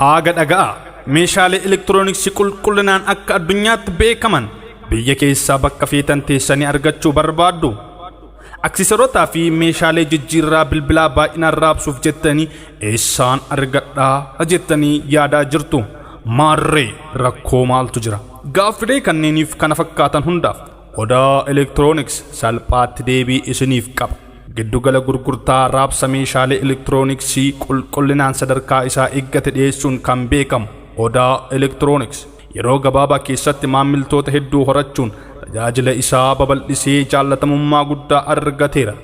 Aaga dhaga'a. Meeshaalee elektirooniksii qulqullinaan akka addunyaatti beekaman biyya keessaa bakka feetan teessanii argachuu barbaaddu. Aksiseerootaa fi meeshaalee jijjiirraa bilbilaa baay'inaan raabsuuf jettanii eessaan argadhaa jettanii yaadaa jirtu. Maarree, rakkoo maaltu jira? Gaaffilee kanneeniif kana fakkaatan hundaaf Odaa Elektirooniks salphaatti deebii isiniif qaba. Giddugala gurgurtaa raabsa meeshaalee elektirooniksii qulqullinaan sadarkaa isaa eeggate dhiyeessuun kan beekamu Odaa Elektirooniks yeroo gabaabaa keessatti maammiltoota hedduu horachuun tajaajila isaa babal'isee jaallatamummaa guddaa argateera.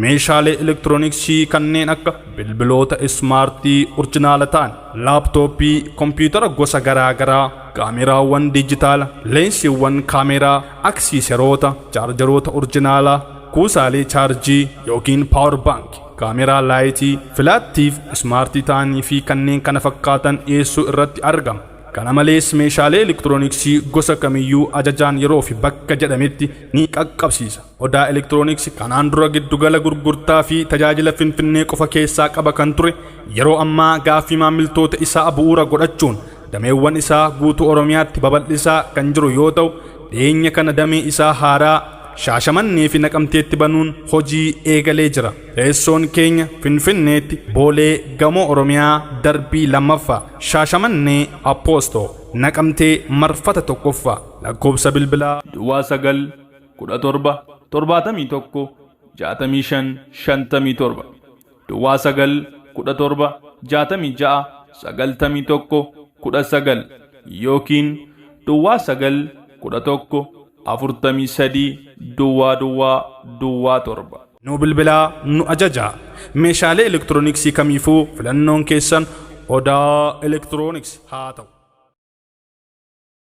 Meeshaalee elektirooniksii kanneen akka bilbiloota ismaartii orjinaala ta'an, laaptooppii, kompiitara gosa garaa garaa, kaameraawwan dijitaala, leensiiwwan kaameraa, aksiiseroota, chaarjaroota orjinaalaa, kuusaalee chaarjii yookiin power bank, kaameraa laayitii, filaattiif ismaartii ta'anii fi kanneen kana fakkaatan dhiyeessuu irratti argama. Kana malees, meeshaalee elektirooniksii gosa kamiyyuu ajajaan yeroo fi bakka jedhametti ni qaqqabsiisa. Odaa Elektirooniksii kanaan dura giddugala gurgurtaa fi tajaajila Finfinnee qofa keessaa qaba kan ture, yeroo ammaa gaaffii maamiltoota isaa bu'uura godhachuun dameewwan isaa guutuu Oromiyaatti babal'isaa kan jiru yoo ta'u, dhiyeenya kana damee isaa haaraa Shaashamannee fi Naqamteetti banuun hojii eegalee jira. Teessoon keenya Finfinneetti, Boolee, Gamoo Oromiyaa, darbii 2ffaa, Shaashamannee, Appoostoo, Naqamtee, marfata 1ffaa, lakkoofsa bilbilaa Duwwaa 9 17 71 65 57, Duwwaa 9 17 66 91 19 yookiin Duwwaa 9 11 43 00 07. Nu bilbilaa, nu ajajaa. Meeshaalee elektirooniksii kamiifuu filannoon keessan Odaa Elektirooniks haa ta'u.